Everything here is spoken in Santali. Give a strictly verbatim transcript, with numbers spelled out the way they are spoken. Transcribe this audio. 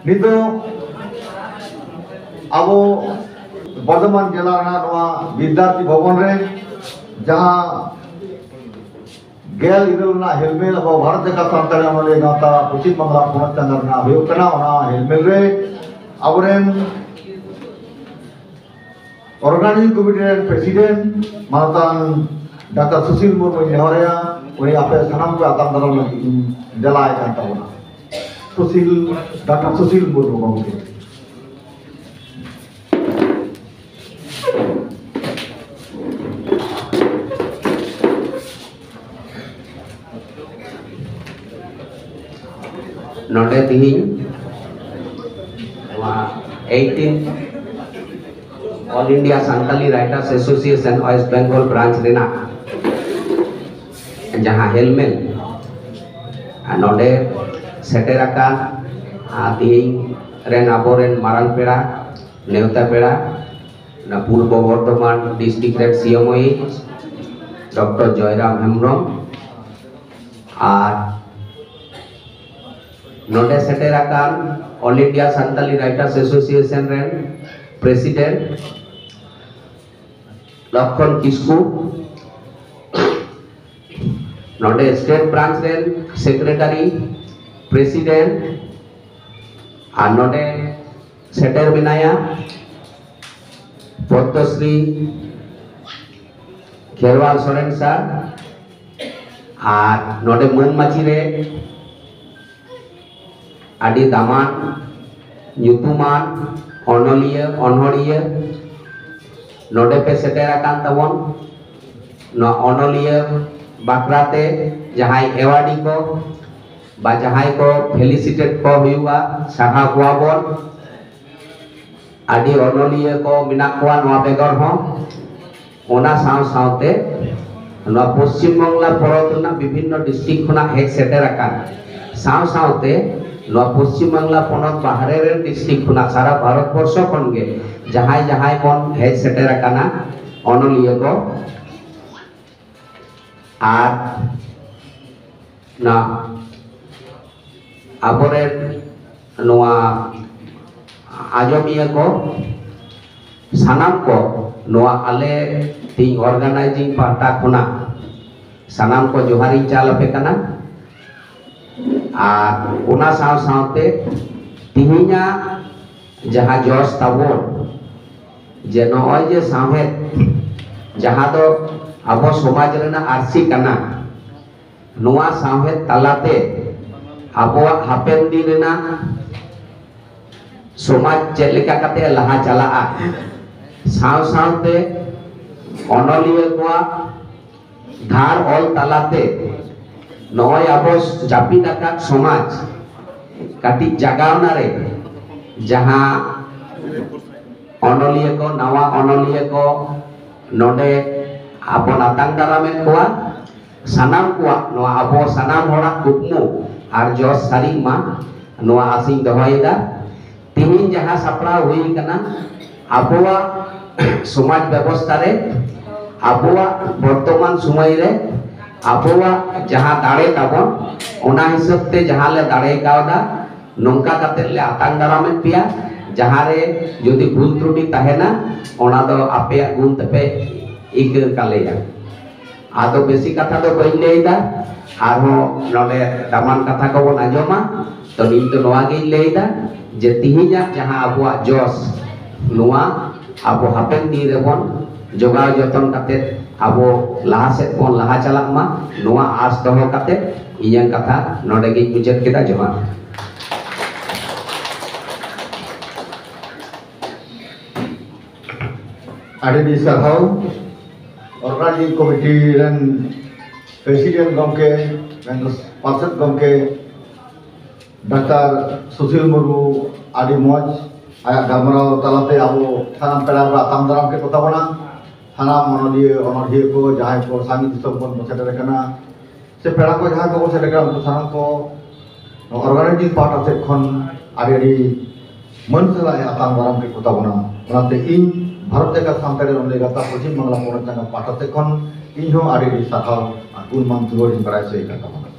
ᱱᱤᱛᱚᱜ ᱟᱵᱚ ᱵᱚᱨᱫᱷᱚᱢᱟᱱ ᱡᱮᱞᱟ ᱨᱮᱱᱟᱜ ᱱᱚᱣᱟ ᱵᱤᱫᱽᱫᱟᱨᱛᱷᱤ ᱵᱷᱚᱵᱚᱱ ᱨᱮ ᱡᱟᱦᱟᱸ ᱜᱮᱞ ᱤᱨᱟᱹᱞ ᱨᱮᱱᱟᱜ ᱦᱮᱞᱢᱮᱞ ᱟᱵᱚ ᱵᱷᱟᱨᱚᱛ ᱡᱟᱠᱟᱛ ᱥᱟᱱᱛᱟᱲᱤ ᱚᱱᱚᱞᱤᱭᱟᱹ ᱜᱟᱶᱛᱟ ᱯᱚᱪᱷᱤᱢ ᱵᱟᱝᱞᱟ ᱯᱚᱱᱚᱛ ᱪᱟᱸᱜᱟ ᱨᱮᱱᱟᱜ ᱦᱩᱭᱩᱜ ᱠᱟᱱᱟ, ᱚᱱᱟ ᱦᱮᱞᱢᱮᱞ ᱨᱮ ᱟᱵᱚᱨᱮᱱ ᱚᱨᱜᱟᱱᱟᱭᱡᱤᱝ ᱠᱚᱢᱤᱴᱤ ᱨᱮᱱ ᱯᱨᱮᱥᱤᱰᱮᱱᱴ ᱢᱟᱱᱚᱛᱟᱱ ᱰᱟᱠᱛᱟᱨ ᱥᱩᱥᱤᱞ ᱢᱩᱨᱢᱩᱧ ᱱᱮᱦᱚᱨᱟᱭᱟ, ᱩᱱᱤ ᱟᱯᱮ ᱥᱟᱱᱟᱢ ᱠᱚ ᱟᱛᱟᱝ ᱫᱟᱨᱟᱢ ᱞᱟᱹᱜᱤᱫ ᱤᱧ ᱫᱮᱞᱟᱭ ᱠᱟᱱ ᱛᱟᱵᱚᱱᱟ᱾ ᱥᱩᱥᱤᱞ, ᱰᱟᱠᱛᱟᱨ ᱥᱩᱥᱤᱞ ᱢᱩᱨᱢᱩ ᱜᱚᱢᱠᱮ᱾ ᱱᱚᱰᱮ ᱛᱤᱦᱤᱧ ᱱᱚᱣᱟ eighteen All India Santali Writers Association West Bengal branch ᱨᱮᱱᱟᱜ ᱡᱟᱦᱟᱸ ᱦᱮᱞᱢᱮᱞ ᱱᱚᱰᱮ ᱥᱮᱴᱮᱨ ᱟᱠᱟᱱ, ᱟᱨ ᱛᱤᱦᱤᱧ ᱨᱮᱱ ᱟᱵᱚᱨᱮᱱ ᱢᱟᱨᱟᱝ ᱯᱮᱲᱟ, ᱱᱮᱣᱛᱟ ᱯᱮᱲᱟ, ᱚᱱᱟ ᱯᱩᱨᱵᱚ ᱵᱚᱨᱫᱷᱚᱢᱟᱱ ᱰᱤᱥᱴᱨᱤᱠᱴ ᱨᱮᱱ ᱥᱤ ᱮᱢ ᱳ ᱰᱚᱠᱴᱚᱨ ᱡᱚᱭᱨᱟᱢ ᱦᱮᱢᱵᱨᱚᱢ, ᱟᱨ ᱱᱚᱰᱮ ᱥᱮᱴᱮᱨ ᱟᱠᱟᱱ All India Santali Writers Association ᱨᱮᱱ ᱯᱨᱮᱥᱤᱰᱮᱱᱴ ᱞᱚᱠᱷᱚᱱ ᱠᱤᱥᱠᱩ, ᱱᱚᱰᱮ ᱥᱴᱮᱴ ᱵᱨᱟᱱᱪ ᱨᱮᱱ ᱥᱮᱠᱨᱮᱴᱟᱨᱤ, ᱯᱨᱮᱥᱤᱰᱮᱱᱴ, ᱟᱨ ᱱᱚᱰᱮ ᱥᱮᱴᱮᱨ ᱢᱮᱱᱟᱭᱟ ᱯᱚᱫᱽᱢᱚᱥᱨᱤ ᱠᱷᱮᱨᱣᱟᱞ ᱥᱚᱨᱮᱱ ᱥᱟᱨ, ᱟᱨ ᱱᱚᱰᱮ ᱢᱟᱹᱱ ᱢᱟᱹᱪᱤ ᱨᱮ ᱟᱹᱰᱤ ᱫᱟᱢᱟᱱ, ᱧᱩᱛᱩᱢᱟᱱ ᱚᱱᱚᱞᱤᱭᱟᱹ, ᱚᱱᱚᱲᱦᱤᱭᱟᱹ ᱱᱚᱰᱮ ᱯᱮ ᱥᱮᱴᱮᱨ ᱟᱠᱟᱱ ᱛᱟᱵᱚᱱ᱾ ᱱᱚᱣᱟ ᱚᱱᱚᱞᱤᱭᱟᱹ ᱵᱟᱠᱷᱨᱟ ᱛᱮ ᱡᱟᱦᱟᱸᱭ ᱮᱣᱟᱨᱰᱤ ᱠᱚ ᱵᱟ ᱡᱟᱦᱟᱸᱭ ᱠᱚ ᱯᱷᱮᱞᱤᱥᱤᱴᱮᱴ ᱠᱚ ᱦᱩᱭᱩᱜᱼᱟ, ᱥᱟᱨᱦᱟᱣ ᱠᱚᱣᱟ ᱵᱚᱱ᱾ ᱟᱹᱰᱤ ᱚᱱᱚᱞᱤᱭᱟᱹ ᱠᱚ ᱢᱮᱱᱟᱜ ᱠᱚᱣᱟ ᱱᱚᱣᱟ ᱵᱮᱜᱚᱨ ᱦᱚᱸ᱾ ᱚᱱᱟ ᱥᱟᱶ ᱥᱟᱶᱛᱮ ᱱᱚᱣᱟ ᱯᱚᱥᱪᱤᱢ ᱵᱟᱝᱞᱟ ᱯᱚᱱᱚᱛ ᱨᱮᱱᱟᱜ ᱵᱤᱵᱷᱤᱱᱱᱚ ᱰᱤᱥᱴᱨᱤᱠᱴ ᱠᱷᱚᱱᱟᱜ ᱦᱮᱡ ᱥᱮᱴᱮᱨ ᱟᱠᱟᱱ, ᱥᱟᱶ ᱥᱟᱶᱛᱮ ᱱᱚᱣᱟ ᱯᱚᱥᱪᱤᱢ ᱵᱟᱝᱞᱟ ᱯᱚᱱᱚᱛ ᱵᱟᱦᱨᱮ ᱨᱮᱱ ᱰᱤᱥᱴᱨᱤᱠᱴ ᱠᱷᱚᱱᱟᱜ, ᱥᱟᱨᱟ ᱵᱷᱟᱨᱚᱛ ᱵᱚᱨᱥᱚ ᱠᱷᱚᱱ ᱜᱮ ᱡᱟᱦᱟᱸᱭ ᱡᱟᱦᱟᱸᱭ ᱵᱚᱱ ᱦᱮᱡ ᱥᱮᱴᱮᱨ ᱟᱠᱟᱱᱟ, ᱚᱱᱚᱞᱤᱭᱟᱹ ᱠᱚ, ᱟᱨ ᱱᱚᱣᱟ ᱟᱵᱚᱨᱮᱱ ᱱᱚᱣᱟ ᱟᱸᱡᱚᱢᱤᱭᱟᱹ ᱠᱚ ᱥᱟᱱᱟᱢ ᱠᱚ, ᱱᱚᱣᱟ ᱟᱞᱮ ᱛᱤᱦᱤᱧ ᱚᱨᱜᱟᱱᱟᱭᱡᱤᱝ ᱯᱟᱦᱴᱟ ᱠᱷᱚᱱᱟᱜ ᱥᱟᱱᱟᱢ ᱠᱚ ᱡᱚᱦᱟᱨᱤᱧ ᱪᱟᱞ ᱟᱯᱮ ᱠᱟᱱᱟ᱾ ᱟᱨ ᱚᱱᱟ ᱥᱟᱶ ᱥᱟᱶᱛᱮ ᱛᱤᱦᱤᱧᱟᱜ ᱡᱟᱦᱟᱸ ᱡᱚᱥ ᱛᱟᱵᱚᱱ, ᱡᱮ ᱱᱚᱜᱼᱚᱭ ᱡᱮ ᱥᱟᱶᱦᱮᱫ, ᱡᱟᱦᱟᱸ ᱫᱚ ᱟᱵᱚ ᱥᱚᱢᱟᱡᱽ ᱨᱮᱱᱟᱜ ᱟᱹᱨᱥᱤ ᱠᱟᱱᱟ, ᱱᱚᱣᱟ ᱥᱟᱶᱦᱮᱫ ᱛᱟᱞᱟᱛᱮ ᱟᱵᱚᱣᱟᱜ ᱦᱟᱯᱮᱱ ᱫᱤᱱ ᱨᱮᱱᱟᱜ ᱥᱚᱢᱟᱡᱽ ᱪᱮᱫ ᱞᱮᱠᱟ ᱠᱟᱛᱮ ᱞᱟᱦᱟ ᱪᱟᱞᱟᱜᱼᱟ, ᱥᱟᱶ ᱥᱟᱶᱛᱮ ᱚᱱᱚᱞᱤᱭᱟᱹ ᱠᱚᱣᱟᱜ ᱫᱷᱟᱨ ᱚᱞ ᱛᱟᱞᱟᱛᱮ ᱱᱚᱜᱼᱚᱭ ᱟᱵᱚ ᱡᱟᱹᱯᱤᱫ ᱟᱠᱟᱫ ᱥᱚᱢᱟᱡᱽ ᱠᱟᱹᱴᱤᱡ ᱡᱟᱜᱟᱣᱱᱟ ᱨᱮ ᱡᱟᱦᱟᱸ ᱚᱱᱚᱞᱤᱭᱟᱹ ᱠᱚ, ᱱᱟᱣᱟ ᱚᱱᱚᱞᱤᱭᱟᱹ ᱠᱚ ᱱᱚᱰᱮ ᱟᱵᱚ ᱟᱛᱟᱝ ᱫᱟᱨᱟᱢᱮᱫ ᱠᱚᱣᱟ, ᱥᱟᱱᱟᱢ ᱠᱚᱣᱟᱜ, ᱱᱚᱣᱟ ᱟᱵᱚ ᱥᱟᱱᱟᱢ ᱦᱚᱲᱟᱜ ᱠᱩᱠᱢᱩ ᱟᱨ ᱡᱚᱥ ᱥᱟᱹᱨᱤᱜ ᱢᱟ, ᱱᱚᱣᱟ ᱟᱥᱤᱧ ᱫᱚᱦᱚᱭᱮᱫᱟ᱾ ᱛᱮᱦᱮᱧ ᱡᱟᱦᱟᱸ ᱥᱟᱯᱲᱟᱣ ᱦᱩᱭ ᱠᱟᱱᱟ, ᱟᱵᱚᱣᱟᱜ ᱥᱚᱢᱟᱡᱽ ᱵᱮᱵᱚᱥᱛᱷᱟ ᱨᱮ, ᱟᱵᱚᱣᱟᱜ ᱵᱚᱨᱛᱚᱢᱟᱱ ᱥᱚᱢᱚᱭ ᱨᱮ, ᱟᱵᱚᱣᱟᱜ ᱡᱟᱦᱟᱸ ᱫᱟᱲᱮ ᱛᱟᱵᱚᱱ, ᱚᱱᱟ ᱦᱤᱥᱟᱹᱵ ᱛᱮ ᱡᱟᱦᱟᱸ ᱞᱮ ᱫᱟᱲᱮ ᱠᱟᱣᱫᱟ, ᱱᱚᱝᱠᱟ ᱠᱟᱛᱮ ᱞᱮ ᱟᱛᱟᱝ ᱫᱟᱨᱟᱢᱮᱫ ᱯᱮᱭᱟ᱾ ᱡᱟᱦᱟᱸ ᱨᱮ ᱡᱩᱫᱤ ᱵᱷᱩᱞ ᱛᱨᱩᱴᱤ ᱛᱟᱦᱮᱱᱟ, ᱚᱱᱟ ᱫᱚ ᱟᱯᱮᱭᱟᱜ ᱜᱩᱱ ᱛᱮᱯᱮ ᱤᱠᱟᱹ ᱠᱟᱞᱮᱭᱟ᱾ ᱟᱫᱚ ᱵᱮᱥᱤ ᱠᱟᱛᱷᱟ ᱫᱚ ᱵᱟᱹᱧ ᱞᱟᱹᱭᱫᱟ, ᱟᱨᱦᱚᱸ ᱱᱚᱰᱮ ᱫᱟᱢᱟᱱ ᱠᱟᱛᱷᱟ ᱠᱚᱵᱚᱱ ᱟᱸᱡᱚᱢᱟ᱾ ᱛᱚ ᱤᱧ ᱫᱚ ᱱᱚᱣᱟ ᱜᱤᱧ ᱞᱟᱹᱭᱫᱟ ᱡᱮ ᱛᱤᱦᱤᱧᱟᱜ ᱡᱟᱦᱟᱸ ᱟᱵᱚᱣᱟᱜ ᱡᱚᱥ, ᱱᱚᱣᱟ ᱟᱵᱚ ᱦᱟᱯᱮᱱ ᱫᱤᱱ ᱨᱮᱵᱚᱱ ᱡᱚᱜᱟᱣ ᱡᱚᱛᱚᱱ ᱠᱟᱛᱮ ᱟᱵᱚ ᱞᱟᱦᱟ ᱥᱮᱫ ᱵᱚᱱ ᱞᱟᱦᱟ ᱪᱟᱞᱟᱜ ᱢᱟ, ᱱᱚᱣᱟ ᱟᱸᱥ ᱫᱚᱦᱚ ᱠᱟᱛᱮ ᱤᱧᱟᱹᱜ ᱠᱟᱛᱷᱟ ᱱᱚᱰᱮ ᱜᱤᱧ ᱢᱩᱪᱟᱹᱫ ᱠᱮᱫᱟ᱾ ᱡᱚᱦᱟᱨ᱾ ᱟᱹᱰᱤ ᱟᱹᱰᱤ ᱥᱟᱨᱦᱟᱣ᱾ ᱚᱨᱜᱟᱱᱟᱭᱡᱤᱝ ᱠᱚᱢᱤᱴᱤ ᱨᱮᱱ ᱯᱨᱮᱥᱤᱰᱮᱱᱴ ᱜᱚᱢᱠᱮ, ᱢᱮᱱᱫᱚ ᱯᱟᱨᱥᱮᱛ ᱜᱚᱢᱠᱮ ᱰᱟᱠᱛᱟᱨ ᱥᱩᱥᱤᱞ ᱢᱩᱨᱢᱩ ᱟᱹᱰᱤ ᱢᱚᱡᱽ ᱟᱭᱟᱜ ᱜᱟᱞᱢᱟᱨᱟᱣ ᱛᱟᱞᱟᱛᱮ ᱟᱵᱚ ᱥᱟᱱᱟᱢ ᱯᱮᱲᱟ ᱠᱚ ᱟᱛᱟᱝ ᱫᱟᱨᱟᱢ ᱠᱮᱫ ᱠᱚ ᱛᱟᱵᱚᱱᱟ᱾ ᱥᱟᱱᱟᱢ ᱚᱱᱚᱞᱤᱭᱟᱹ, ᱚᱱᱚᱲᱦᱤᱭᱟᱹ ᱠᱚ, ᱡᱟᱦᱟᱸᱭ ᱠᱚ ᱥᱟᱺᱜᱤᱧ ᱫᱤᱥᱚᱢ ᱠᱷᱚᱱ ᱠᱚ ᱥᱮᱴᱮᱨ ᱟᱠᱟᱱᱟ, ᱥᱮ ᱯᱮᱲᱟ ᱠᱚ ᱡᱟᱦᱟᱸᱭ ᱠᱚᱠᱚ ᱥᱮᱴᱮᱨ ᱟᱠᱟᱱᱟ, ᱩᱱᱠᱩ ᱥᱟᱱᱟᱢ ᱠᱚ organizing ᱯᱟᱦᱴᱟ ᱥᱮᱫ ᱠᱷᱚᱱ ᱟᱹᱰᱤ ᱟᱹᱰᱤ ᱢᱟᱹᱱ ᱥᱟᱞᱟᱜ ᱮ ᱟᱛᱟᱝ ᱫᱟᱨᱟᱢ ᱠᱮᱫ ᱠᱚ ᱛᱟᱵᱚᱱᱟ᱾ ᱚᱱᱟᱛᱮ ᱤᱧ ᱵᱷᱟᱨᱚᱛ ᱡᱟᱠᱟᱛ ᱥᱟᱱᱛᱟᱲᱤ ᱚᱱᱚᱞᱤᱭᱟᱹ ᱜᱟᱶᱛᱟ ᱯᱚᱪᱷᱤᱢ ᱵᱟᱝᱞᱟ ᱯᱚᱱᱚᱛ ᱡᱟᱸᱜᱟ ᱯᱟᱦᱴᱟ ᱥᱮᱫ ᱠᱷᱚᱱ ᱤᱧ ᱦᱚᱸ ᱟᱹᱰᱤ ᱟᱹᱰᱤ ᱥᱟᱨᱦᱟᱣ ᱟᱨ ᱜᱩᱱ ᱢᱟᱱ ᱫᱩᱞᱟᱹᱲ ᱤᱧ ᱵᱟᱲᱟᱭ ᱦᱚᱪᱚᱭᱮᱫ ᱠᱟᱱ ᱛᱟᱵᱚᱱᱟ᱾